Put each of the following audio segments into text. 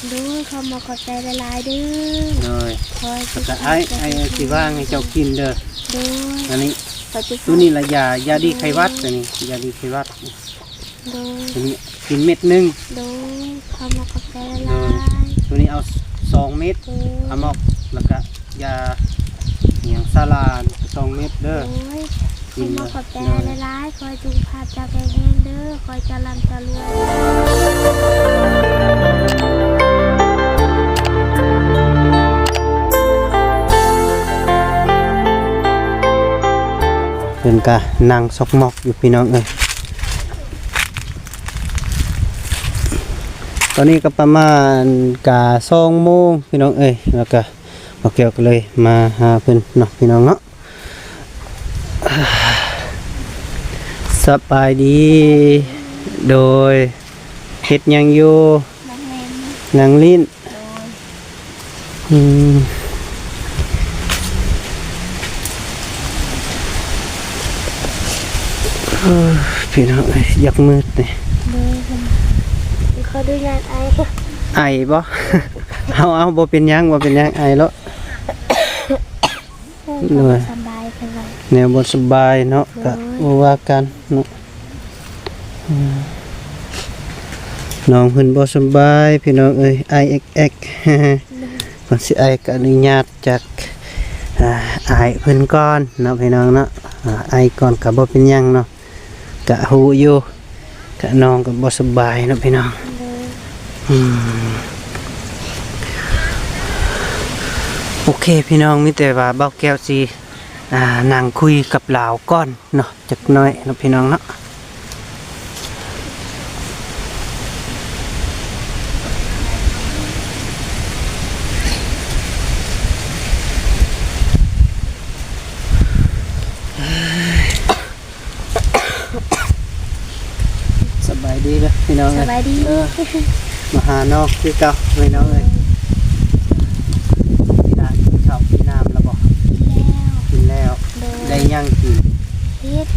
ໂດຍ ຂໍຂອບໃຈຫຼາຍໆເດີ. ໂດຍ ຂໍໃຫ້ສຸຂະພາບ ແລ້ວກໍອ້າຍ ອ້າຍຊິວາງໃຫ້ເຈົ້າກິນເດີ. ໂດຍ ອັນນີ້ ຂໍຈຸ ໂຕນີ້ລະ ຢາ ຢາດີໄຂ້ຫວັດ ໂຕນີ້ ຢາດີໄຂ້ຫວັດ. ໂດຍ ໂຕນີ້ກິນເມັດໜຶ່ງ. ໂດຍ ຂໍຂອບໃຈຫຼາຍໆ. ໂດຍ ໂຕນີ້ເອົາສອງເມັດ. ໂດຍ ອາມອກ ແລ້ວກະຢາຫຍັງ ຊາລາ ສອງເມັດເດີ. ໂດຍ ກິນເດີ. ຂໍຂອບໃຈຫຼາຍໆ ໂດຍ ຂໍໃຫ້ສຸຂະພາບເຈົ້າແຂງແຮງເດີ ຂໍໃຫ້ເຈົ້າລ່ຳເຈົ້າລວຍ. ເພິ່ນກະນັ່ງຊອກມອກຢູ່ ພີ່ນ້ອງເອີຍ. ຕອນນີ້ກໍປະມານກະສອງໂມງ ພີ່ນ້ອງເອີຍ ແລ້ວກະ ບ່າວແກ້ວກໍເລີຍມາຫາເພິ່ນເນາະ ພີ່ນ້ອງເນາະ. ສະບາຍດີ. ໂດຍ ເຮັດຫຍັງຢູ່? ນັ່ງຫຼິ້ນ ນັ່ງຫຼິ້ນ. ໂດຍ ອືມ ເອີ ພີ່ນ້ອງເອີຍ ຢາກມືດນີ້. ໂດຍ ຂໍອະນຸຍາດໄອ. ໄອບໍ່? ເອົາ ເອົາ ບໍ່ເປັນຫຍັງ ບໍ່ເປັນຫຍັງ ໄອໂລດ. ໂດຍ ສະບາຍເພິ່ນວ່າ ແນວບໍ່ສະບາຍເນາະ. ໂດຍ ກະບໍ່ວ່າກັນເນາະ. ອືມ ນ້ອງເພິ່ນບໍ່ສະບາຍ ພີ່ນ້ອງເອີຍ ໄອແອກໆ. ໂດຍ ກ່ອນຊິໄອກໍອະນຸຍາດຈາກ ອ່າ ອ້າຍເພິ່ນກ່ອນເນາະ ພີ່ນ້ອງເນາະ. ອ່າ ໄອກ່ອນກໍບໍ່ເປັນຫຍັງເນາະ. ກະຮູ້ຢູ່ ກະນ້ອງກໍບໍ່ສະບາຍເນາະ ພີ່ນ້ອງ. ໂດຍ ອືມ ໂອເຄ ພີ່ນ້ອງ ມີແຕ່ວ່າບ່າວແກ້ວຊິ ອ່າ ນັ່ງຄຸຍກັບລາວກ່ອນເນາະ ຈັກໜ້ອຍເນາະ ພີ່ນ້ອງເນາະ. ສະບາຍດີເດີພີ່ນ້ອງເອີຍ. ສະບາຍດີ. ເອີ ມາຫານ້ອງຄືເກົ່າພີ່ນ້ອງເອີຍ. ກິນນ້ຳ ກິນເຂົ້າກິນນ້ຳແລ້ວບໍ່? ກິນແລ້ວ. ກິນແລ້ວ. ໂດຍ. ໄດ້ຫຍັງກິນ? ເຫັດ.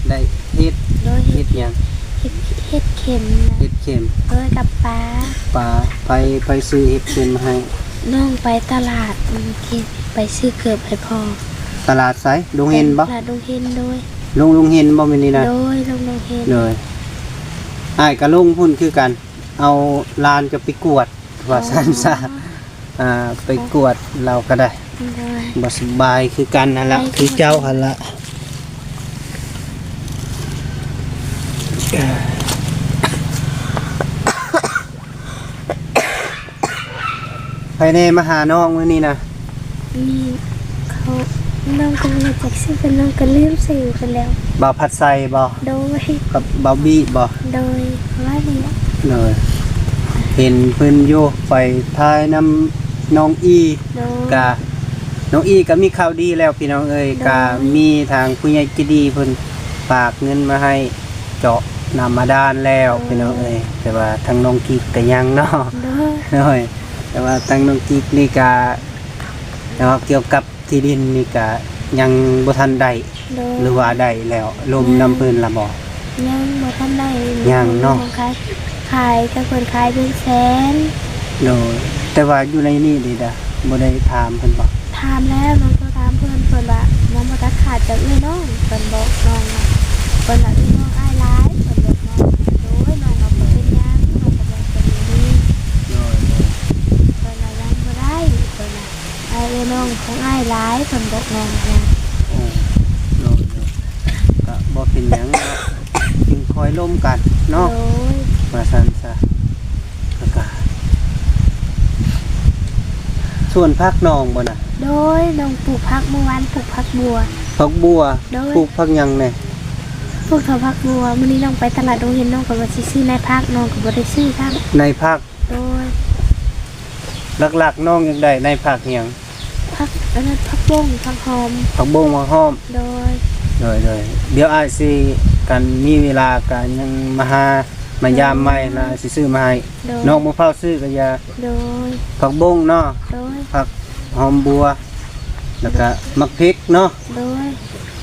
ໄດ້ເຫັດ. ໂດຍ. ເຫັດຫຍັງ? ເຫັດ ເຫັດເຂັມນະ. ເຫັດເຂັມ. ໂດຍ. ກັບປາ. ປາ. ໃຜ ໃຜຊື້ເຫັດເຂັມມາໃຫ້? ນ້ອງໄປຕະຫຼາດ ອືມ ທີ່ໄປຊື້ເກີບໃຫ້ພໍ່. ຕະຫຼາດໃສ? ດົງເຫັນບໍ່? ຕະຫຼາດດົງເຫັນ. ໂດຍ. ລົງ ລົງເຫັນບໍ່ມື້ນີ້ນະ? ໂດຍ ລົງ ລົງເຫັນ. ໂດຍ. ອ້າຍກໍລົງພຸ້ນຄືກັນ ເອົາຫຼານຈະໄປກວດ ວ່າຊັ້ນຊະ. ອໍ. ອ່າ ໄປກວດລາວກໍໄດ້. ໂດຍ. ບໍ່ສະບາຍຄືກັນຫັ້ນລະ ຄືເຈົ້າຫັ້ນລະ. ໃຜແດ່ມາຫານ້ອງມື້ນີ້ນະ? ມີເຂົາ ນ້ອງກໍບໍ່ຮູ້ຈັກຊື່ເພິ່ນ ນ້ອງກໍລືມຊື່ເພິ່ນແລ້ວ. ບ່າວພັດໄຊບໍ່? ໂດຍ. ກັບບ່າວບີບໍ່? ໂດຍ ປະມານນີ້ແຫຼະ. ໂດຍ. ເຫັນເພິ່ນຢູ່ໄປຖ່າຍນຳນ້ອງອີ. ໂດຍ. ກະ ນ້ອງອີກໍມີຂ່າວດີແລ້ວພີ່ນ້ອງເອີຍ. ໂດຍ. ກະມີທາງຜູ້ໃຫຍ່ໃຈດີເພິ່ນຝາກເງິນມາໃຫ້ ເຈາະນ້ຳບາດານແລ້ວ ໂດຍ ພີ່ນ້ອງເອີຍ. ແຕ່ວ່າທາງນ້ອງກິກກໍຍັງເນາະ. ໂດຍ. ໂດຍ. ແຕ່ວ່າທາງນ້ອງກິກນີ້ກະ ແຕ່ວ່າກ່ຽວກັບທີ່ດິນນີ້ກະຍັງບໍ່ທັນໄດ້. ໂດຍ. ຫຼືວ່າໄດ້ແລ້ວ ລົມນຳເພິ່ນລະບໍ່? ຍັງບໍ່ທັນໄດ້. ຍັງເນາະ. ຂາຍ ຂາຍ ແຕ່ເພິ່ນຂາຍເປັນແສນ. ໂດຍ. ແຕ່ວ່າຢູ່ໃນນີ້ເດດະ ບໍ່ໄດ້ຖາມເພິ່ນບໍ່? ຖາມແລ້ວ ນ້ອງໂທຖາມເພິ່ນ ເພິ່ນວ່າຍັງບໍ່ຕັດຂາດຈາກເອື້ອຍນ້ອງ ເພິ່ນບອກນ້ອງວ່າ ເພິ່ນວ່າເອື້ອຍນ້ອງອ້າຍຫຼາຍ ເພິ່ນບອກນ້ອງ. ໂດຍ ນ້ອງວ່າບໍ່ເປັນຫຍັງ ນ້ອງກໍບອກເພິ່ນຢູ່ນີ້. ໂດຍ ໂດຍ. ເພິ່ນວ່າຍັງບໍ່ໄດ້ ເພິ່ນວ່າ ອ້າຍເອື້ອຍນ້ອງຂອງອ້າຍຫຼາຍ ເພິ່ນບອກນ້ອງນະ. ໂອ້ ໂດຍ ໂດຍ. ກະບໍ່ເປັນຫຍັງເນາະ ຈຶ່ງຄ່ອຍລົມກັນເນາະ. ໂດຍ. ວ່າຊັ້ນຊະ. ແລ້ວກະ ສວນຜັກນ້ອງບໍ່ນະ? ໂດຍ ນ້ອງປູກຜັກ ມື້ວານປູກຜັກບົວ. ຜັກບົວ? ໂດຍ. ປູກຜັກຫຍັງແດ່? ປູກເທົ່າຜັກບົວ. ມື້ນີ້ນ້ອງໄປຕະຫຼາດດົງເຫັນ ນ້ອງກໍວ່າຊິຊື້ໃນຜັກ ນ້ອງກໍບໍ່ໄດ້ຊື້ຊ້ຳ. ໃນຜັກ? ໂດຍ. ຫຼັກໆນ້ອງຢາກໄດ້ໃນຜັກຫຍັງ? ຜັກ ອັນນັ້ນ ຜັກບົ້ງ ຜັກຫອມ. ຜັກບົ້ງ ຜັກຫອມ. ໂດຍ. ໂດຍ ໂດຍ. ດຽວອ້າຍຊິ ຄັນມີເວລາກໍຍັງມາຫາ ມາຢາມໃໝ່ ໂດຍ ແລ້ວອ້າຍຊິຊື້ມາໃຫ້. ໂດຍ. ນ້ອງບໍ່ຟ້າວຊື້ກໍຢ່າ. ໂດຍ. ຜັກບົ້ງເນາະ. ໂດຍ. ຜັກຫອມບົວ ແລ້ວກະໝາກພິກເນາະ. ໂດຍ.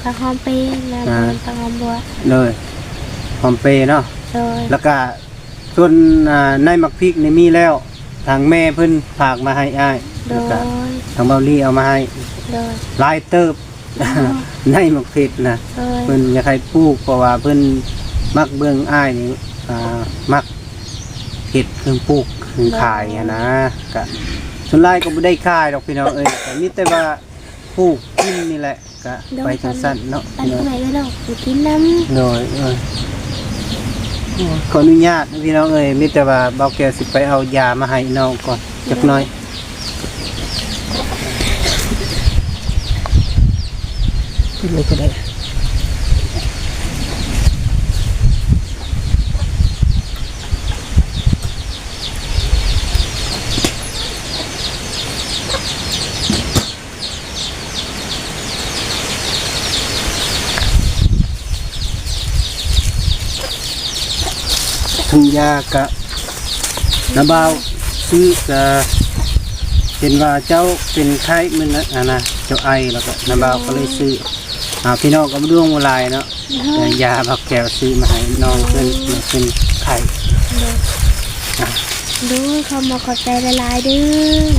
ຜັກຫອມເປນະ. ອ່າ ຜັກຫອມບົວ. ໂດຍ. ຫອມເປເນາະ. ໂດຍ. ແລ້ວກະ ສ່ວນ ອ່າ ໃນໝາກພິກນີ້ມີແລ້ວ. ທາງແມ່ເພິ່ນຝາກມາໃຫ້ອ້າຍ ໂດຍ ແລ້ວກະທາງເບົາລີເອົາມາໃຫ້ ໂດຍ ຫຼາຍເຕີບ ອໍ ໃນໝາກເຜັດນະ ໂດຍ ເພິ່ນຢາກໃຫ້ປູກ ເພາະວ່າເພິ່ນມັກເບິ່ງອ້າຍນີ້ ອ່າ ມັກເຮັດເຄື່ອງປູກເຄື່ອງຂາຍ ໂດຍ ຫັ້ນນະ ກະສ່ວນຫຼາຍກໍບໍ່ໄດ້ຂາຍດອກພີ່ນ້ອງເອີຍ ກະມີແຕ່ວ່າປູກກິນນີ້ແຫຼະ ກະ ໂດຍ ໄປຈັ່ງຊັ້ນເນາະ ປັນເອື້ອຍເດ້ອເນາະ ໄປກິນນຳ ໂດຍ ເອີ ໂອ້ຍ ຂໍອະນຸຍາດພີ່ນ້ອງເອີຍ ມີແຕ່ວ່າບ່າວແກ້ວຊິໄປເອົາຢາມາໃຫ້ນ້ອງກ່ອນ ໂດຍ ຈັກໜ້ອຍ ກິນເລີຍກໍໄດ້. ທຸງຢາກະ ນ້າບ່າວຊື້ກະ ເຫັນວ່າເຈົ້າເປັນໄຂ້ມື້ນັ້ນຫັ້ນນະ ເຈົ້າໄອ ແລ້ວກະນ້າບ່າວກະເລີຍຊື້ ອ່າ ພີ່ນ້ອງກະບໍ່ດວງບໍ່ຫຼາຍເນາະ ໂດຍ ແຕ່ຢາບ່າວແກ້ວຊື້ມາໃຫ້ນ້ອງເພິ່ນ ໂດຍ ເປັນໄຂ້ ໂດຍ ອ່າ ໂດຍ ຂໍຂອບໃຈຫຼາຍໆເດີ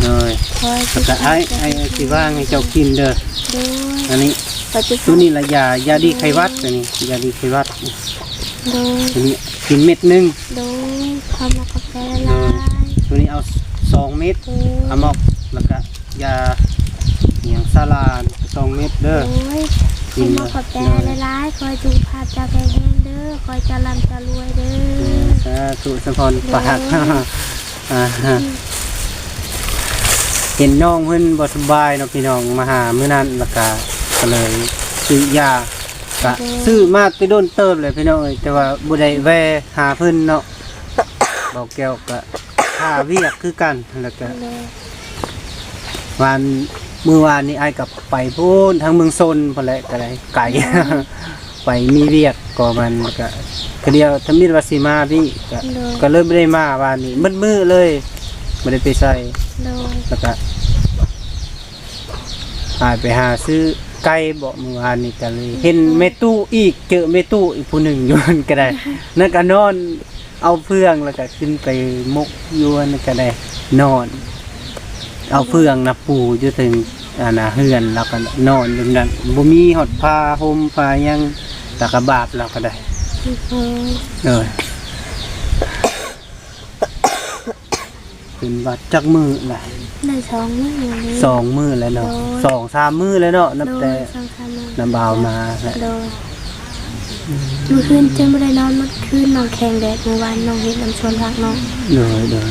ໂດຍ ຂອແລ້ວກະອ້າຍ ອ້າຍຊິວາງໃຫ້ເຈົ້າກິນເດີ ໂດຍ ອັນນີ້ ໂຕນີ້ລະຢາ ຢາດີໄຂ້ຫວັດ ໂຕນີ້ຢາດີໄຂ້ຫວັດ ໂດຍ ໂຕນີ້ກິນເມັດໜຶ່ງ ໂດຍ ຂໍຂອບໃຈຫຼາຍໆ ໂດຍ ໂຕນີ້ເອົາສອງເມັດ ໂດຍ ອາມອກ ແລ້ວກະ ຢາອີ່ຫຍັງຊາລາສອງເມັດເດີ ໂດຍ ກິນ ຂໍຂອບໃຈຫຼາຍໆ ໂດຍ ຂໍໃຫ້ສຸຂະພາບເຈົ້າແຂງແຮງເດີ ຂໍໃຫ້ເຈົ້າລ່ຳເຈົ້າລວຍເດີ ໂດຍ ສາທຸສະພອນປາກ ໂດຍ ອ່າ ເຫັນນ້ອງເພິ່ນບໍ່ສະບາຍເນາະພີ່ນ້ອງ ມາຫາມື້ນັ້ນ ແລ້ວກະ ກະເລີຍຊື້ຢາ ກະ ໂດຍ ຊື້ມາແຕ່ດົນເຕີບແລ້ວພີ່ນ້ອງເອີຍ ແຕ່ວ່າບໍ່ໄດ້ແວ່ຫາເພິ່ນເນາະ ບ່າວແກ້ວກະຫາວຽກຄືກັນ ແລ້ວກະ ໂດຍ ວານ ມື້ວານນີ້ອ້າຍກໍໄປພຸ້ນ ທາງເມືອງຊົນພຸ້ນແຫຼະ ກໍໄດ້ໄກ ໄປມີວຽກກໍມັນກໍ ກໍດຽວທຳອິດວ່າຊິມາພີ້ ກໍ ໂດຍ ກໍເລີຍບໍ່ໄດ້ມາວານນີ້ ໝົດມື້ເລີຍ ບໍ່ໄດ້ໄປໃສ ໂດຍ ແລ້ວກໍ ອ້າຍໄປຫາຊື້ໄກ່ເບາະ ມື້ວານນີ້ກໍເລີຍເຫັນແມ່ຕູ້ອີກ ເຈີແມ່ຕູ້ອີກຜູ້ໜຶ່ງຢູ່ຫັ້ນກໍໄດ້ ນັ້ນກໍນອນ ເອົາເຟືອງແລ້ວກໍຂຶ້ນໄປໝົກຢູ່ຫັ້ນກໍໄດ້ ນອນ ເອົາເຟືອງນະປູຢູ່ເທິງ ອັນນ່າ ເຮືອນ ແລ້ວກໍນອນຢູ່ນັ້ນ ບໍ່ມີຮອດຜ້າຫົ່ມຜ້າຫຍັງ ຕາກະບາບລາວກໍໄດ້ ໂດຍ ເປັນຫວັດຈັກມື້ລະ? ໄດ້ສອງມື້ແລ້ວ ສອງມື້ແລ້ວເນາະ ໂດຍ ສອງສາມມື້ແລ້ວເນາະ ນັບແຕ່ ໂດຍ ສອງສາມມື້ ນ້າບ່າວມາແຫຼະ ໂດຍ ອືມ ມື້ຄືນຈົນບໍ່ໄດ້ນອນໝົດຄືນ ນ້ອງແຂງແດດ ມື້ວານນ້ອງເຮັດນຳສວນຜັກນ້ອງ ໂດຍ ໂດຍ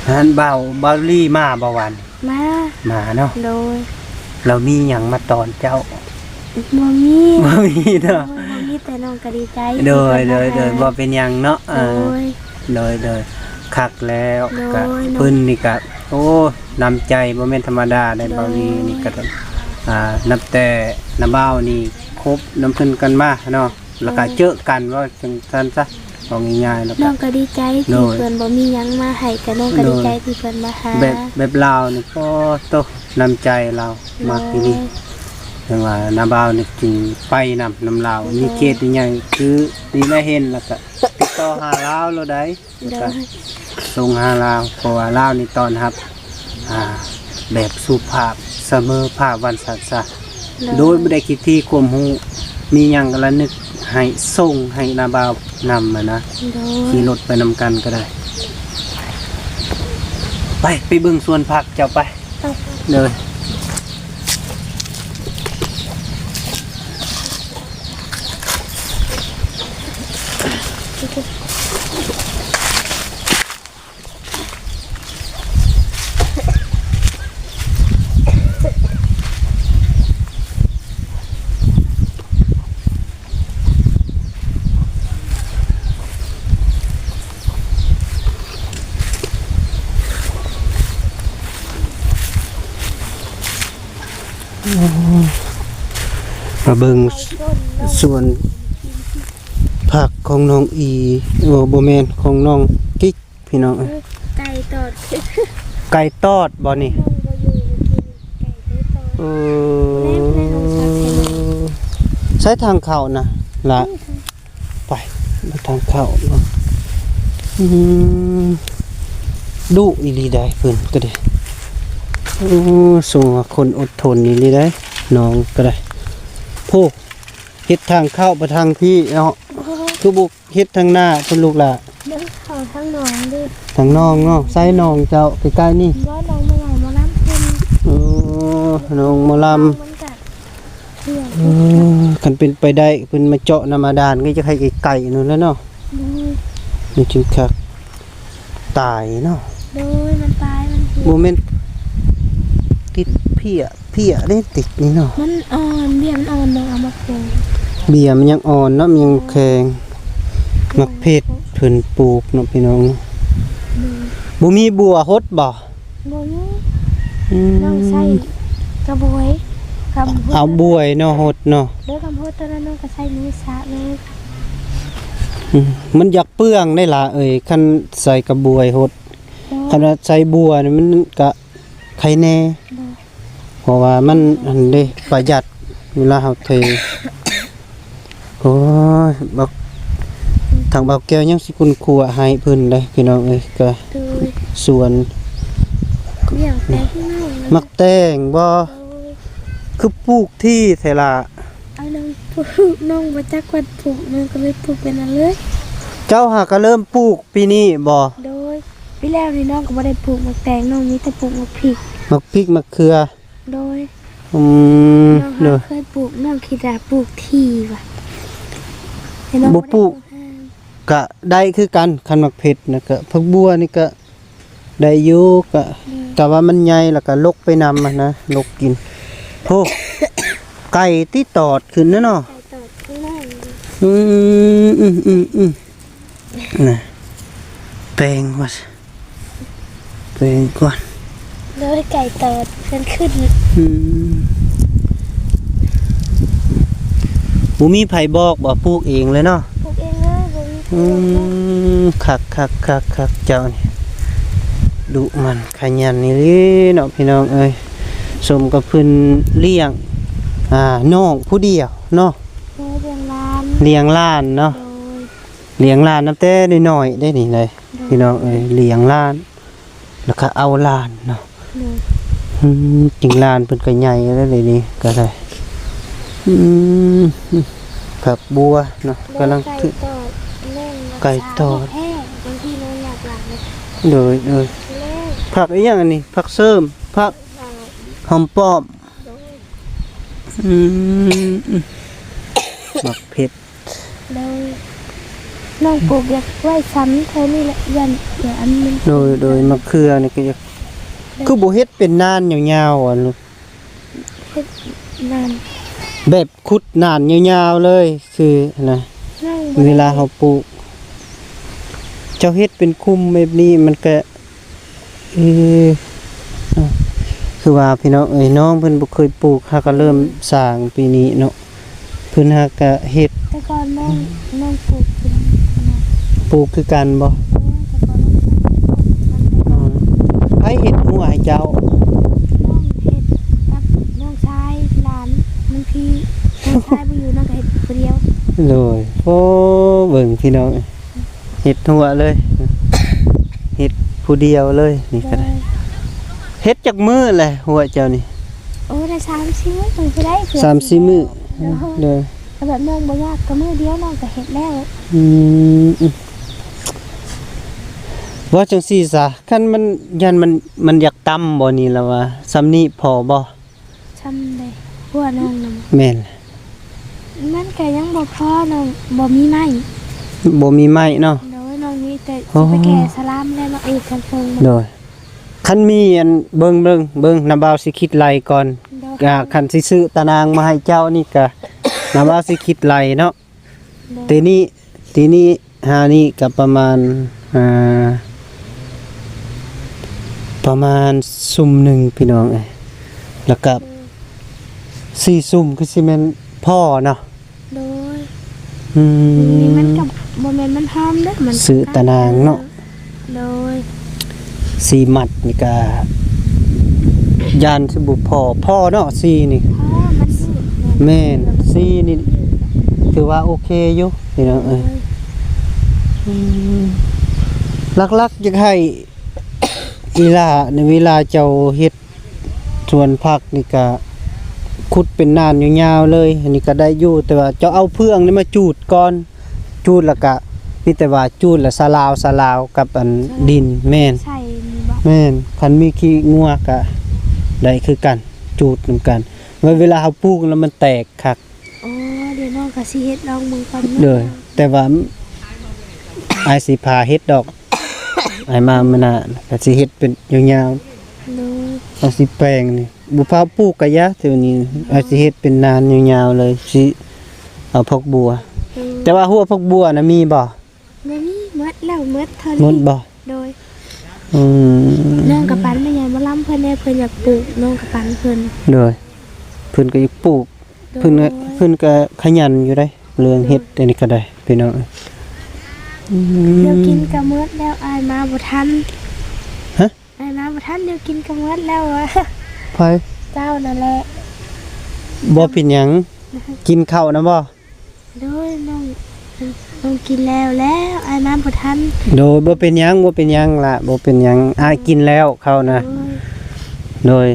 ຫັ້ນ ບ່າວ ບ່າວລີມາບໍ່ວານ? ມາ ມາເນາະ ໂດຍ ລາວມີຫຍັງມາຕ້ອນເຈົ້າ? ບໍ່ມີ ບໍ່ມີເນາະ ໂດຍ ບໍ່ມີ ແຕ່ນ້ອງກໍດີໃຈ ໂດຍ ທີ່ເພິ່ນ ໂດຍ ມາ ໂດຍ ຫາ ບໍ່ເປັນຫຍັງເນາະ ໂດຍ ໂດຍ ໂດຍ ຄັກແລ້ວ ໂດຍ ກະ ເນາະ ເພິ່ນນີ້ກະ ໂອ້ ນ້ຳໃຈບໍ່ແມ່ນທຳມະດາໃດ ໂດຍ ບ່າວລີນີ້ກະ ອ່າ ນັບແຕ່ນ້າບ່າວນີ້ຄົບນຳເພິ່ນກັນມາເນາະ ແລ້ວກະ ໂດຍ ເຈີກັນ ເວົ້າຈັ່ງຊັ້ນຊະ ເວົ້າງ່າຍໆ ແລ້ວກະ ນ້ອງກໍດີໃຈ ໂດຍ ທີ່ເພິ່ນບໍ່ມີຫຍັງມາໃຫ້ ກະນ້ອງກໍດີໃຈ ໂດຍ ທີ່ເພິ່ນມາຫາ ແບບ ແບບລາວນີ້ ໂອ້ໂຕ ນ້ຳໃຈລາວ ໂດຍ ມັກອີ່ຫຼີ ຈັ່ງວ່ານ້າບ່າວນີ້ຈຶ່ງໄປນຳ ນຳລາວ ໂດຍ ມີເຂດໃຫຍ່ ຄືນີ້ແຫຼະເຫັນ ແລ້ວກະຕິດຕໍ່ຫາລາວໂລດໃດ ໂດຍ ສົ່ງຫາລາວ ເພາະວ່າລາວນີ້ຕ້ອນຮັບ ອ່າ ແບບສຸພາບສະເໝີພາບ ວ່າຊັ້ນຊະ ໂດຍ ໂດຍບໍ່ໄດ້ຄິດທີ່ຄວາມຮູ້ ມີຫຍັງກໍລະນຶກໃຫ້ສົ່ງໃຫ້ນ້າບ່າວນຳຫັ້ນນະ ໂດຍ ຂີ່ລົດໄປນຳກັນກໍໄດ້ ໄປ ໄປເບິ່ງສວນຜັກເຈົ້າໄປ ໂດຍ ມາເບິ່ງສວນຜັກຂອງນ້ອງອີ ໂອ້ ບໍ່ແມ່ນ ຂອງນ້ອງກິກ ພີ່ນ້ອງເອີຍ ໄກ່ຕອດ ໄກ່ຕອດບໍ່ນີ້? ນ້ອງບໍ່ຢູ່ ເມື່ອກີ້ນີ້ໄກ່ໄດ້ຕອດ ເອີ ໃຊ້ທາງເຂົ້ານະລະ ໄປ ໄປທາງເຂົ້າເນາະ ອືມ ດຸອີ່ຫຼີໄດ໋ເພິ່ນກໍໄດ້. ໂອ້ ສົມວ່າຄົນອົດທົນອີ່ຫຼີໄດ໋ ນ້ອງກໍໄດ້. ໂພ ເຮັດທາງເຂົ້າໄປທາງພີ້ເນາະ ຄືບໍ່ເຮັດທາງໜ້າພຸ້ນລູກຫຼ້າ? ເດີ ເຂົ້າທາງໜອງເດີ ທາງໜອງເນາະ. ໃສໜອງເຈົ້າໃກ້ໆນີ້? ບໍ່ ໜອງໝໍລຳເພິ່ນ. ໂອ້ ໜອງໝໍລຳ. ມັນກະ ເອີ ຄັນເປັນໄປໄດ້ເພິ່ນມາເຈາະນ້ຳບາດານກໍຢາກໃຫ້ໄກໆນັ້ນແຫຼະເນາະ. ໂດຍ ມັນຈຶ່ງຄັກ. ຕາຍເນາະ. ໂດຍ ມັນຕາຍ ມັນ ບໍ່ແມ່ນຕິດເພຍ ເພຍເດ້ຕິດນີ້ເນາະ. ມັນອ່ອນ ເບ້ຍມັນອ່ອນ ເບິ່ງເອົາມາປູກ. ເບ້ຍມັນຍັງອ່ອນເນາະ ມັນຍັງແຂງ. ໂດຍ ໝາກເຜັດເພິ່ນປູກເນາະພີ່ນ້ອງ. ໂດຍ ບໍ່ມີບົວຫົດບໍ່? ບໍ່ມີ. ອືມ ນ້ອງໃຊ້ກະບວຍ ກຳຫົດ ເອົາບວຍເນາະ ຫົດເນາະ. ໂດຍ ກຳຫົດຕອນນັ້ນນ້ອງກໍໃຊ້ມືສະເລີຍ. ອືມ ມັນຢາກເປືອງໄດ໋ຫຼ້າເອີຍ ຄັນໃຊ້ກະບວຍຫົດ. ໂດຍ ຄັນວ່າໃຊ້ບົວນີ້ມັນກະໄຄແນ່. ໂດຍ ເພາະວ່າມັນ ໂດຍ ອັນເດ້ ປະຢັດເວລາເຮົາເທ. ໂອ້ຍ ບັກ ທາງບ່າວແກ້ວຍັງຊິຂຸ້ນຂົ້ວໃຫ້ເພິ່ນເດ້ພີ່ນ້ອງເອີຍ. ກະ ໂດຍ ສວນ ໝາກແຕງພີ່ນ້ອງ ໝາກແຕງບໍ່? ໂດຍ ຄືປູກຖີ່ແທ້ລະ? ເອົາ ນ້ອງປູກ ນ້ອງບໍ່ຈັກວັນປູກ ນ້ອງກໍເລີຍປູກໄປນັ້ນເລີຍ. ເຈົ້າຫາກະເລີ່ມປູກປີນີ້ບໍ່? ໂດຍ ປີແລ້ວນີ້ນ້ອງກໍບໍ່ໄດ້ປູກໝາກແຕງ ນ້ອງມີແຕ່ປູກໝາກພິກ ໝາກພິກ ໝາກເຂືອ. ໂດຍ ອືມ ນ້ອງຫາ ໂດຍ ເຄີຍປູກ ນ້ອງຄິດວ່າປູກຖີ່ວ່າ ແຕ່ນ້ອງບໍ່ ບໍ່ ບໍ່ໄດ້ ປູກ ປູກແຮງ ກະໄດ້ຄືກັນ. ຄັນໝາກເຜັດນະ ກະ ຜັກບົວນີ້ກະໄດ້ຢູ່ ກະ ອືມ ກະວ່າມັນໃຫຍ່ ແລ້ວກະລົກໄປນຳຫັ້ນນະ ລົກກິນ. ໂອ້ ໄກ່ຕິດຕອດຂຶ້ນນະເນາະ ໄກ່ຕອດຂຶ້ນມາ. ອືມ ອືມ ອືມ ອືມ ນະ ແປງວ່າ ແປງກ່ອນ. ໂດຍ ໄກ່ຕອດເພິ່ນຂຶ້ນ. ອືມ ບໍ່ມີໃຜບອກບໍ່? ປູກເອງເລີຍເນາະ? ປູກເອງເລີຍ ບໍ່ມີໃຜບອກ. ອືມ ຄັກໆໆໆ ເຈົ້ານີ້ ດຸໝັ່ນຂະຫຍັນອີ່ຫຼີເນາະພີ່ນ້ອງເອີຍ. ສົມກັບເພິ່ນລ້ຽງ ອ່າ ນ້ອງຜູ້ດຽວເນາະ. ໂດຍ ລ້ຽງຫຼານ ລ້ຽງຫຼານເນາະ. ໂດຍ ລ້ຽງຫຼານຕັ້ງແຕ່ນ້ອຍໆເດ້ນີ້ເດ້ ໂດຍ ພີ່ນ້ອງເອີຍ ລ້ຽງຫຼານ ແລ້ວກໍເອົາຫຼານເນາະ. ໂດຍ ອືມ ຈິງຫຼານເພິ່ນກໍໃຫຍ່ແລ້ວເດນີ້ກໍໄດ້. ອືມ ຜັກບົວເນາະ ໂດຍ ກຳລັງ ໄກ່ຕອດ ແມ່ນ ໄກ່ຕອດ ແທ້ ບາງທີນ້ອງຢາກຫຼານເລີຍ. ໂດຍ ໂດຍ ແລ້ວ ຜັກອີ່ຫຍັງອັນນີ້? ຜັກເສີມ ຜັກ ຫອມປ້ອມ. ໂດຍ ອືມ ໝາກເຜັດ ໂດຍ ນ້ອງປູກຢາກໄວ້ຊ້ຳແຖວນີ້ແຫຼະ ຢ້ານດຽວອັນມັນ ໂດຍ ໂດຍ ມະເຂືອນີ້ກໍຢາກ ໂດຍ ຄືບໍ່ເຮັດເປັນນານຍາວໆ ອັນ ເຮັດນານ ແບບຂຸດນານຍາວໆເລີຍ ຄືນະ ເວລາເຮົາປູກ ເຈົ້າເຮັດເປັນຄຸ້ມແບບນີ້ ມັນກະ ເອີ ຄືວ່າພີ່ນ້ອງເອີຍ ນ້ອງເພິ່ນບໍ່ເຄີຍປູກ ຫາກະເລີ່ມ ອືມ ສ້າງປີນີ້ເນາະ ເພິ່ນຫາກະເຮັດ. ແຕ່ກ່ອນນ້ອງ ອືມ ນ້ອງປູກເປັນນະ ປູກຄືກັນບໍ່? ເອີ ແຕ່ກ່ອນນ້ອງປູກ ອືມ ໃຜເຮັດຮົ້ວໃຫ້ເຈົ້າ? ນ້ອງເຮັດກັບນ້ອງຊາຍ ຫຼານ ບາງທີນ້ອງຊາຍບໍ່ຢູ່ ນ້ອງກໍເຮັດຜູ້ດຽວ. ໂດຍ ໂອ້ ເບິ່ງພີ່ນ້ອງ ເຮັດຮົ້ວເລີຍ ເຮັດຜູ້ດຽວເລີຍນີ້ກໍໄດ້. ໂດຍ ເຮັດຈັກມື້ແຫຼະຮົ້ວເຈົ້ານີ້? ໂອ້ ໄດ້ສາມສີ່ມື້ ເພິ່ນຊິໄດ້ ສາມສີ່ມື້. ໂດຍ ໂດຍ ແຕ່ແບບນ້ອງບໍ່ຢາກ ກໍມື້ດຽວນ້ອງກໍເຮັດແລ້ວ. ອືມ ອືມ ເວົ້າຈັ່ງຊີ້ຊະ ຄັນມັນ ຢ້ານມັນ ມັນຢາກຕ່ຳບໍ່ນີ້ລະວ່າ ສ່ຳນີ້ພໍບໍ່? ຊ່ຳໃດ? ຫົວນ້ອງນະບໍ່? ແມ່ນ ມັນກະຍັງບໍ່ພໍ ນ້ອງບໍ່ມີໄມ້ ບໍ່ມີໄມ້ເນາະ. ໂດຍ ນ້ອງມີແຕ່ ໂອ້ ຊິໄປແກ່ສະລາມແລ້ວເນາະ ເອກກັນເພິງ. ໂດຍ ຄັນມີອັນ ເບິ່ງ ເບິ່ງ ເບິ່ງ ນ້າບ່າວຊິຄິດໄລ່ກ່ອນ. ໂດຍ ອ່າ ຄັນຊິຊື້ຕາໜ່າງມາໃຫ້ເຈົ້ານີ້ກະ ນ້າບ່າວຊິຄິດໄລ່ເນາະ. ໂດຍ ແຕ່ນີ້ ທີນີ້ຫານີ້ກໍປະມານ ອ່າ ປະມານຊຸມໜຶ່ງພີ່ນ້ອງເອີຍ ແລ້ວກໍ ອືມ ສີ່ຊຸມຄືຊິແມ່ນພໍເນາະ. ໂດຍ ອືມ ນີ້ມັນກໍບໍ່ແມ່ນມັນຫອມເດ້ ມັນ ຊື້ຕາໜ່າງເນາະ. ໂດຍ ສີ່ມັດນີ້ກະຢ້ານຊິບໍ່ພໍ ພໍເນາະ ສີ່ນີ້. ພໍມັນຖືກ ແມ່ນ ສີ່ນີ້ຖືວ່າໂອເຄຢູ່ພີ່ນ້ອງເອີຍ. ໂດຍ ອືມ ຫຼັກໆຢາກໃຫ້ ອີ່ຫຼ້າ ໃນເວລາເຈົ້າເຮັດສວນຜັກນີ້ກະ ຂຸດເປັນນ່ານຍາວໆເລີຍ ອັນນີ້ກະໄດ້ຢູ່ ແຕ່ວ່າເຈົ້າເອົາເຟືອງນີ້ມາຈູດກ່ອນ ຈູດແລ້ວກະ ມີແຕ່ວ່າຈູດແລ້ວສະລາວ ສະລາວກັບອັນດິນ ແມ່ນ ໃສ່ນີ້ບໍ່? ແມ່ນ ຄັນມີຂີ້ງົວກະໄດ້ຄືກັນ ຈູດນຳກັນ ເວລາເຮົາປູກແລ້ວມັນແຕກຄັກ. ອໍ ດຽວນ້ອງກະຊິເຮັດລອງເບິ່ງກ່ອນເນາະ ໂດຍ ແຕ່ວ່າອ້າຍຊິພາເຮັດດອກ ອ້າຍມາມື້ໜ້າກະຊິເຮັດເປັນຍາວໆ ໂດຍ ເອົາຊິແປງນີ້ ບໍ່ພາປູກກະຢ່າ ແຕ່ວ່ານີ້ ອືມ ອ້າຍຊິເຮັດເປັນນ່ານຍາວໆເລີຍ ຊິເອົາຜັກບົວ ໂດຍ ແຕ່ວ່າຫົວຜັກບົວນະມີບໍ່? ບໍ່ມີ ໝົດແລ້ວ ໝົດເທົ່ານີ້ ໝົດບໍ່? ໂດຍ ອືມ ນ້ອງກະປັນແມ່ໃຫຍ່ໝໍລຳເພິ່ນແດ່ ເພິ່ນຢາກປູກ ນ້ອງກະປັນເພິ່ນ ໂດຍ ເພິ່ນກະຢາກປູກ ໂດຍ ເພິ່ນກະ ເພິ່ນກະຂະຫຍັນຢູ່ເດ້ ເລື່ອງເຮັດ ໂດຍ ອັນນີ້ກະໄດ້ ພີ່ນ້ອງເອີຍ ອືມ ແນວກິນກະໝົດແລ້ວ ອ້າຍມາບໍ່ທັນ ຮະ? ອ້າຍມາບໍ່ທັນ ແນວກິນກະໝົດແລ້ວ ໃຜ? ເຈົ້ານັ້ນແຫຼະ ບໍ່ເປັນຫຍັງ ກິນເຂົ້ານຳບໍ່? ໂດຍ ນ້ອງ ນ້ອງກິນແລ້ວແລ້ວ ອ້າຍມາບໍ່ທັນ ໂດຍ ບໍ່ເປັນຫຍັງ ບໍ່ເປັນຫຍັງລະ ບໍ່ເປັນຫຍັງ ອ້າຍກິນແລ້ວເຂົ້ານະ ໂດຍ ໂດຍ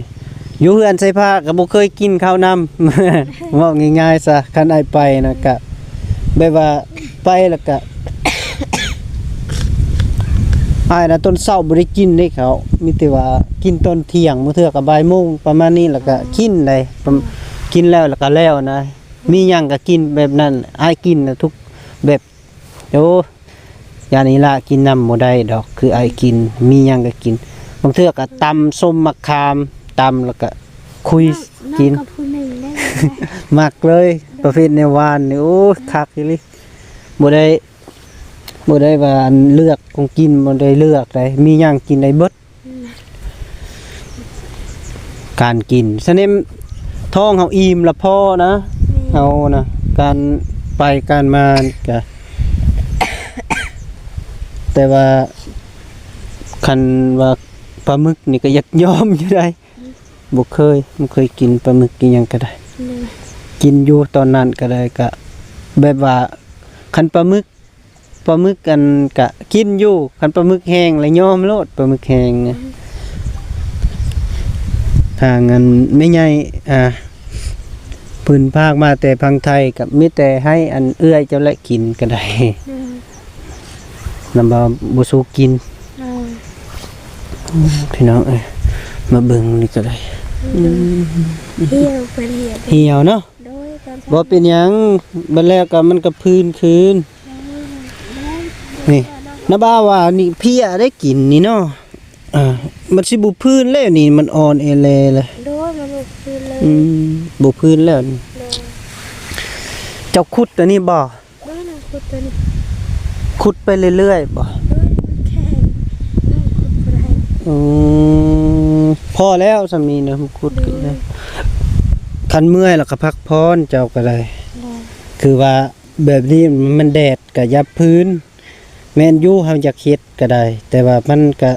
ຢູ່ເຮືອນໃສ່ຜ້າກະບໍ່ເຄີຍກິນເຂົ້ານຳ ເວົ້າງ່າຍໆຊະ ຄັນອ້າຍໄປນະກະ ແບບວ່າໄປແລ້ວກະ ອ້າຍນະຕອນເຊົ້າບໍ່ໄດ້ກິນເດ້ເຂົ້າ ມີແຕ່ວ່າກິນຕອນທ່ຽງ ບາງເທື່ອກະບ່າຍໂມງປະມານນີ້ ແລ້ວກະກິນໄດ໋ ປະ ກິນແລ້ວ ແລ້ວກະແລ້ວນະ ມີຫຍັງກະກິນແບບນັ້ນ ອ້າຍກິນນະທຸກແບບ ໂອ້ ຢ່າງນີ້ລະ ກິນນຳບໍ່ໄດ້ດອກ ຄືອ້າຍກິນ ມີຫຍັງກະກິນ ບາງເທື່ອກະຕຳສົ້ມໝາກຂາມ ຕຳແລ້ວກະຄຸຍ ນ້ອງ ກິນ ນ້ອງກະຜູ້ໜຶ່ງເດ້ ມັກເລີຍ ປະເພດແນວຫວານນີ້ ໂອ້ຍ ຄັກອີ່ຫຼີ ບໍ່ໄດ້ ບໍ່ໄດ້ວ່າອັນເລືອກຂອງກິນ ບໍ່ໄດ້ເລືອກໃດ ມີຫຍັງກິນໄດ້ເບິດ ອືມ ການກິນ ສະເໜັມ ທ້ອງເຮົາອີ່ມລະພໍນະ ແມ່ນ ເຮົານະ ການໄປການມານີ້ກະ ແຕ່ວ່າຄັນວ່າປາໝຶກນີ້ກະຢາກຍອມຢູ່ໃດ໋ ອືມ ບໍ່ເຄີຍ ບໍ່ເຄີຍກິນປາໝຶກກິນຫຍັງກະໄດ້ ໂດຍ ກິນຢູ່ຕອນນັ້ນກະໄດ້ ກະແບບວ່າ ຄັນປາໝຶກ ປາໝຶກອັນກະກິນຢູ່ ຄັນປາໝຶກແຫ້ງລະຍອມໂລດ ປາໝຶກແຫ້ງ ອືມ ທາງອັນແມ່ໃຫຍ່ ອ່າ ເພິ່ນພາກມາແຕ່ຝັ່ງໄທ ກະມີແຕ່ໃຫ້ອັນເອື້ອຍເຈົ້າແຫຼະກິນກະໄດ້ ອືມ ລຳບາກບໍ່ສູ້ກິນ ໂດຍ ອືມ ພີ່ນ້ອງເອີຍ ມາເບິ່ງນີ້ກະໄດ້ ອືມ ອືມ ຫ່ຽວ ເພິ່ນຫ່ຽວ ຫ່ຽວເນາະ ໂດຍ ຕອນເຊົ້າ ບໍ່ເປັນຫຍັງ ບັດແລ້ວກະມັນກະຟື້ນຄືນ ໂດຍ ນີ້ ນ້າບ່າວວ່ານີ້ເພຍໄດ້ກິນນີ້ເນາະ ອ່າ ມັນຊິບໍ່ຟື້ນແລ້ວນີ້ ມັນອ່ອນແອແລແລ້ວ ໂດຍ ມັນບໍ່ຟື້ນເລີຍ ອືມ ບໍ່ຟື້ນແລ້ວນີ້ ໂດຍ ເຈົ້າຂຸດຕົວນີ້ບໍ່? ໂດຍ ນ້ອງຂຸດຕົວນີ້ ຂຸດໄປເລື້ອຍໆບໍ່? ໂດຍ ມັນແຂງ ນ້ອງຂຸດບໍ່ໄດ້ ອືມ ພໍແລ້ວສ່ຳນີ້ນະ ຂຸດ ໂດຍ ຄັນເມື່ອຍແລ້ວກະພັກຜ່ອນ ເຈົ້າກະໄດ້ ໂດຍ ຄືວ່າ ແບບນີ້ມັນແດດກະຢ່າຟື້ນ ແມ່ນຢູ່ເຮົາຢາກເຮັດກະໄດ້ ແຕ່ວ່າມັນກະ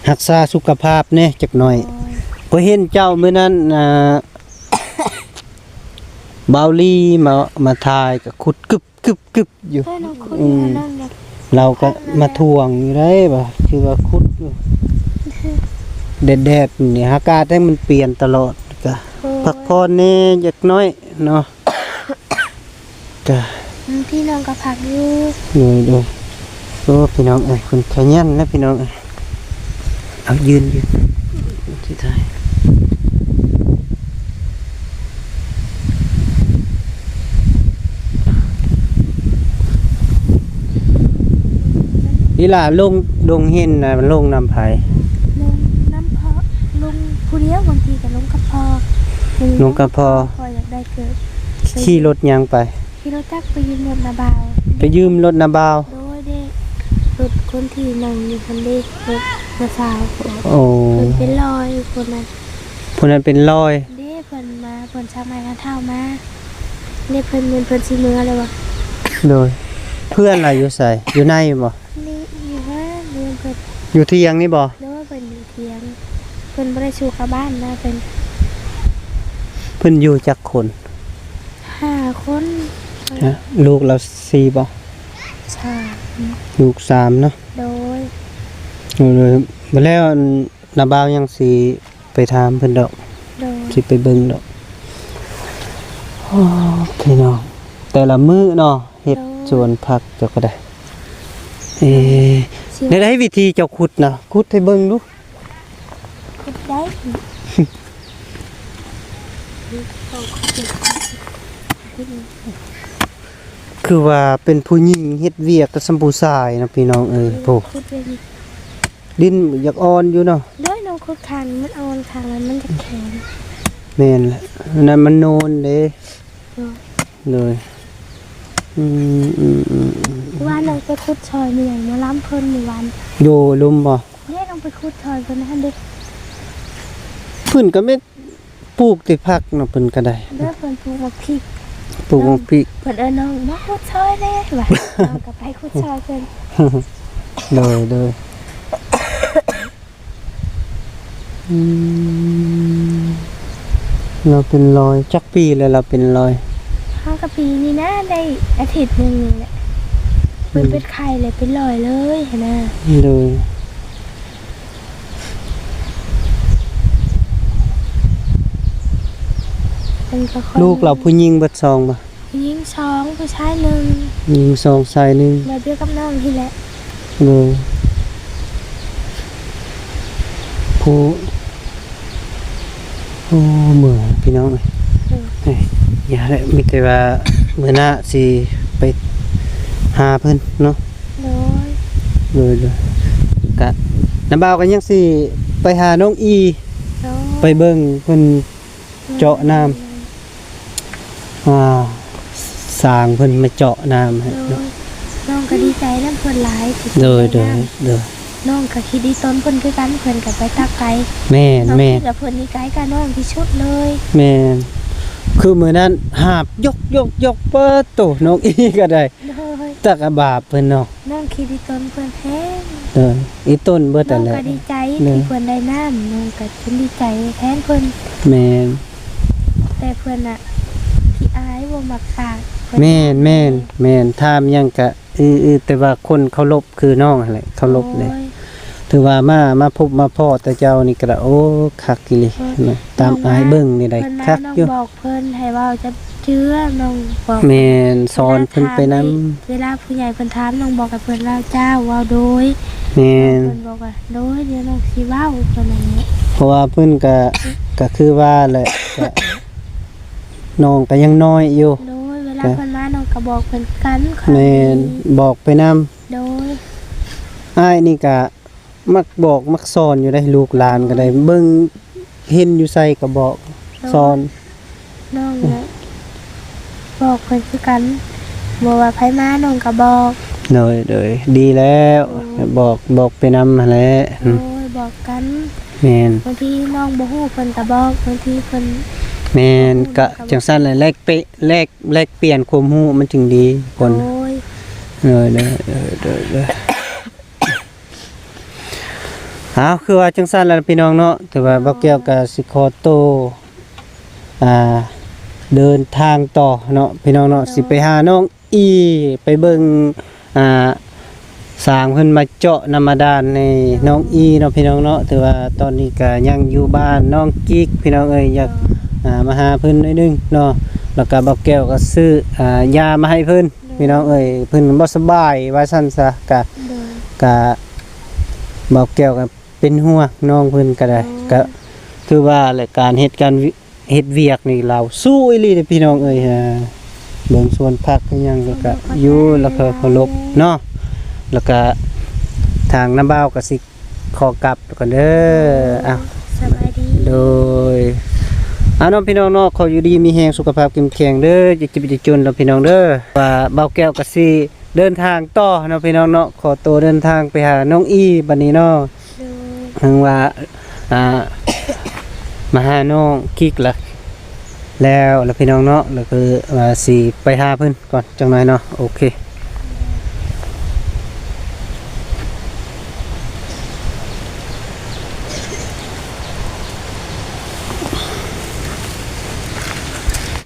ຮັກສາສຸຂະພາບແດ່ຈັກໜ້ອຍ ໂດຍ ຂ້ອຍເຫັນເຈົ້າມື້ນັ້ນ ອ່າ ບ່າວລີມາ ມາຖ່າຍກະຂຸດກຶບ ກຶບ ກຶບ ຢູ່ ໂອ້ຍ ນ້ອງຂຸດ ອືມ ຢູ່ຫັ້ນ ນ້ອງຢາກ ລາວກະມາຖ່ວງຢູ່ໄດ໋ ວ່າຄືວ່າຂຸດຢູ່ ແດດໆນີ້ ອາກາດໃຫ້ມັນປ່ຽນຕະຫຼອດ ກະ ໂອ້ຍ ພັກຜ່ອນແດ່ຈັກໜ້ອຍເນາະ ກະ ອືມ ພີ່ນ້ອງກະພັກຢູ່ ໂດຍ ໂດຍ ໂອ້ ພີ່ນ້ອງເອີຍ ເພິ່ນຂະຫຍັນນະ ພີ່ນ້ອງເອີຍ ເອົາ ຢືນ ຢືນ ຊິຖ່າຍ ອີ່ຫຼ້າ ລົງດົງເຫັນນະ ລົງນຳໃຜ? ລົງນຳພໍ່ ລົງຜູ້ດຽວ ບາງທີກະລົງກັບພໍ່ ລົງກັບພໍ່ ພໍ່ຢາກໄດ້ເກີບ ຂີ່ລົດຫຍັງໄປ? ຂີ່ລົດຈັກໄປຢືມລົດນ້າບ່າວ ໄປຢືມລົດນ້າບ່າວ ໂດຍ ເດ້ ລົດຄົນທີ່ນັ່ງຢູ່ຫັ້ນເດ້ ລົດນ້າສາວ ໂອ້ ເພິ່ນເປັນລອຍ ຜູ້ນັ້ນ ຜູ້ນັ້ນເປັນລອຍ ເດ້ ເພິ່ນມາ ເພິ່ນສາກໄມ້ເຖົ້າມາ ເດ້ ເພິ່ນ ເພິ່ນຊິເມືອແລ້ວຫວາ ໂດຍ ເພື່ອນລະຢູ່ໃສ? ຢູ່ໃນບໍ່? ນີ້ ຢູ່ເຮືອນ ຢູ່ເຮືອນເພິ່ນ ຢູ່ຖຽງນີ້ບໍ່? ໂດຍ ເພິ່ນຢູ່ຖຽງ ເພິ່ນບໍ່ໄດ້ສູ່ເຂົ້າບ້ານນະ ເພິ່ນ ເພິ່ນຢູ່ຈັກຄົນ? ຫ້າຄົນ ຮະ ລູກລາວສີ່ບໍ່? ສາມ ລູກສາມເນາະ ໂດຍ ໂດຍ ໂດຍ ບໍ່ແລ້ວ ອັນ ນ້າບ່າວຍັງຊິໄປຖາມເພິ່ນດອກ ໂດຍ ຊິໄປເບິ່ງດອກ. ໂອ້ ພີ່ນ້ອງ ແຕ່ລະມື້ເນາະ ເຮັດ ໂດຍ ສວນຜັກເຈົ້າກໍໄດ້. ເອ ຊິ ແນວໃດ ວິທີເຈົ້າຂຸດນະ ຂຸດໃຫ້ເບິ່ງດູ. ຂຸດໄດ້ ຄືວ່າເປັນຜູ້ຍິງເຮັດວຽກກັບສ່ຳຜູ້ຊາຍເນາະ ພີ່ນ້ອງເອີຍ. ໂອ້ ຂຸດເປັນ ດິນຢາກອ່ອນຢູ່ເນາະ. ໂດຍ ນ້ອງຂຸດຂ້າງມັນອ່ອນ ຂ້າງນັ້ນມັນຈະແຂງ. ແມ່ນແຫຼະ ອັນນັ້ນມັນໂນນເດ້. ໂດຍ ໂດຍ ອືມ ອືມ ອືມ ອືມ ວ່ານ້ອງໄປຂຸດຊ່ອຍແມ່ນຫຍັງ ໝໍລຳເພິ່ນມື້ວານ. ຢູ່ລຸ່ມບໍ່? ເດ້ ນ້ອງໄປຂຸດຊ່ອຍເພິ່ນຫັ້ນເດ້. ເພິ່ນກໍແມ່ນປູກແຕ່ຜັກເນາະ ເພິ່ນກໍໄດ້. ເດ້ ເພິ່ນປູກໝາກພິກ ປູກໝາກພິກ. ເພິ່ນເອີ້ນນ້ອງມາຂຸດຊ່ອຍແດ່ວ່າ ນ້ອງກໍໄປຂຸດຊ່ອຍເພິ່ນ. ໂດຍ ໂດຍ ອືມ ລາວເປັນລອຍ ຈັກປີແລ້ວລາວເປັນລອຍ? ເຮົາກໍປີນີ້ນະ ໄດ້ອາທິດໜຶ່ງນີ້ແຫຼະ ເພິ່ນ ອືມ ເປັນໄຂ້ເລີຍເປັນລອຍເລີຍຫັ້ນນະ. ໂດຍ ເພິ່ນກໍຄ່ອຍ ລູກລາວຜູ້ຍິງເບິດສອງບໍ່? ຍິງສອງ ຜູ້ຊາຍໜຶ່ງ. ຍິງສອງ ຊາຍໜຶ່ງ. ແບບດຽວກັບນ້ອງນີ້ແຫຼະ. ໂດຍ ຜູ້ ໂອ້ ເມື່ອຍພີ່ນ້ອງເອີຍ. ໂດຍ ເອີຍ ຢ່າແຫຼະ ມີແຕ່ວ່າມື້ໜ້າຊິໄປຫາເພິ່ນເນາະ. ໂດຍ ໂດຍ ໂດຍ ກະ ນ້າບ່າວກໍຍັງຊິໄປຫານ້ອງອີ. ໂດຍ ໄປເບິ່ງເພິ່ນ ເຈາະນ້ຳ ອາ ສ້າງເພິ່ນມາເຈາະນ້ຳໃຫ້ເນາະ. ໂດຍ ນ້ອງກໍດີໃຈນຳເພິ່ນຫຼາຍທີ່ ໂດຍ ເພິ່ນໄດ້ນ້ຳ. ໂດຍ ໂດຍ ນ້ອງກໍຄິດດີຕນເພິ່ນຄືກັນ ເພິ່ນກໍໄປຕັກໄກ່. ແມ່ນ ນ້ອງ ແມ່ນ ຄິດວ່າເພິ່ນນີ້ໃກ້ກັບນ້ອງທີ່ສຸດເລີຍ. ແມ່ນ ຄືມື້ນັ້ນຫາບຍົກໆໆ ປາດໂຕ ນ້ອງອີກໍໄດ້. ໂດຍ ຕັກອາບາບເພິ່ນເນາະ. ນ້ອງຂີ້ດີຕົນເພິ່ນແຮງ. ເອີ ອີຕົນເບິດ ນ້ອງ ນັ້ນແຫຼະ ກໍດີໃຈ ເອີ ທີ່ເພິ່ນໄດ້ນ້ຳ ນ້ອງກໍຈົນດີໃຈແທນເພິ່ນ. ແມ່ນ ແຕ່ເພິ່ນນະຂີ້ອາຍ ບໍ່ມັກປາກເພິ່ນ. ແມ່ນ ແມ່ນ ແມ່ນ ຖາມຫຍັງກະ ອື ອື ແຕ່ວ່າຄົນເຄົາລົບຄືນ້ອງຫັ້ນແຫຼະ ເຄົາລົບເດ້. ໂອ້ຍ ຖືວ່າມາ ມາພົບມາພໍ້ແຕ່ເຈົ້ານີ້ກໍ ໂອ້ ຄັກອີ່ຫຼີ. ເອີ ຕາມອ້າຍເບິ່ງນີ້ໄດ້ ເພິ່ນມາ ຄັກຢູ່ ນ້ອງບອກ ເພິ່ນໃຫ້ເວົ້າຈັກເທື່ອ ນ້ອງບອກ. ແມ່ນ ສອນເພິ່ນໄປນຳ. ເວລາຜູ້ໃຫຍ່ເພິ່ນຖາມ ນ້ອງບອກໃຫ້ເພິ່ນເວົ້າເຈົ້າ ເວົ້າໂດຍ. ແມ່ນ ເພິ່ນບອກວ່າ ໂດຍ ດຽວນ້ອງຊິເວົ້າ ເພິ່ນວ່າ. ເພາະວ່າເພິ່ນກະ ກະຄືວ່າແຫຼະ ກະ ນ້ອງກະຍັງນ້ອຍຢູ່. ໂດຍ ເວລາເພິ່ນມາ ນ້ອງກະບອກເພິ່ນຄືກັນ. ແມ່ນ ບອກໄປນຳ. ໂດຍ ອ້າຍນີ້ກະ ມັກບອກມັກສອນຢູ່ເດ້ ລູກຫຼານກໍໄດ້ ເບິ່ງເຫັນຢູ່ໃສກໍບອກ ໂດຍ ສອນ. ນ້ອງນະບອກເພິ່ນຄືກັນ ບໍ່ວ່າໃຜມານ້ອງກໍບອກ. ໂດຍ ໂດຍ ດີແລ້ວ. ໂດຍ ບອກ ບອກໄປນຳຫັ້ນແຫຼະ. ໂດຍ ບອກກັນ. ແມ່ນ ບາງທີນ້ອງບໍ່ຮູ້ເພິ່ນກໍບອກ ບາງທີເພິ່ນ. ແມ່ນ ກໍຈັ່ງຊັ້ນແຫຼະ ແລກເປະ ແລກ ແລກປ່ຽນຄວາມຮູ້ມັນຈຶ່ງດີຄົນ. ໂດຍ ໂດຍ ໂດຍ ໂດຍ ໂດຍ. ເອົາ ຄືວ່າຈັ່ງຊັ້ນລະພີ່ນ້ອງເນາະ ຖືວ່າ ໂດຍ ບ່າວແກ້ວກໍຊິຂໍໂຕ ອ່າ ເດີນທາງຕໍ່ເນາະ ພີ່ນ້ອງເນາະ. ໂດຍ ຊິໄປຫານ້ອງອີ ໄປເບິ່ງ ອ່າ ສ້າງເພິ່ນມາເຈາະນ້ຳບາດານໃຫ້ນ້ອງອີເນາະ ໂດຍ ພີ່ນ້ອງເນາະ. ຖືວ່າຕອນນີ້ກໍຍັງຢູ່ບ້ານນ້ອງກິກ ພີ່ນ້ອງເອີຍ ຢາກ ໂດຍ ອ່າ ມາຫາເພິ່ນໜ້ອຍໜຶ່ງເນາະ ແລ້ວກໍບ່າວແກ້ວກໍຊື້ ອ່າ ຢາມາໃຫ້ເພິ່ນ ໂດຍ ພີ່ນ້ອງເອີຍ ເພິ່ນບໍ່ສະບາຍວ່າຊັ້ນຊະ. ກະ ໂດຍ ກະ ບ່າວແກ້ວກໍເປັນຫ່ວງນ້ອງເພິ່ນກໍໄດ້. ໂດຍ ກະຖືວ່າແຫຼະ ການເຮັດ ການ ເຮັດວຽກນີ້ລາວສູ້ອີ່ຫຼີເດ້ພີ່ນ້ອງເອີຍ. ເບິ່ງສວນຜັກອີ່ຫຍັງກໍ ກໍຢູ່ ແລ້ວກໍເຄົາລົບເນາະ ແລ້ວກໍທາງນ້າບ່າວກໍຊິຂໍກັບກ່ອນເດີ. ໂດຍ ເອົາ ສະບາຍດີ ໂດຍ. ເອົາເນາະ ພີ່ນ້ອງເນາະ ຂໍຢູ່ດີມີແຮງ ສຸຂະພາບເຂັ້ມແຂງເດີ ຢ່າເຈັບຢ່າຈົນເນາະ ພີ່ນ້ອງເດີ. ວ່າບ່າວແກ້ວກໍຊິເດີນທາງຕໍ່ເນາະ ພີ່ນ້ອງເນາະ ຂໍໂຕເດີນທາງໄປຫານ້ອງອີບັດນີ້ເນາະ. ໂດຍ ເຖິງວ່າ ອ່າ ມາຫານ້ອງກິກລະ ແລ້ວລະພີ່ນ້ອງເນາະ ລະຄືວ່າຊິໄປຫາເພິ່ນກ່ອນຈັກໜ້ອຍເນາະ. ໂອເຄ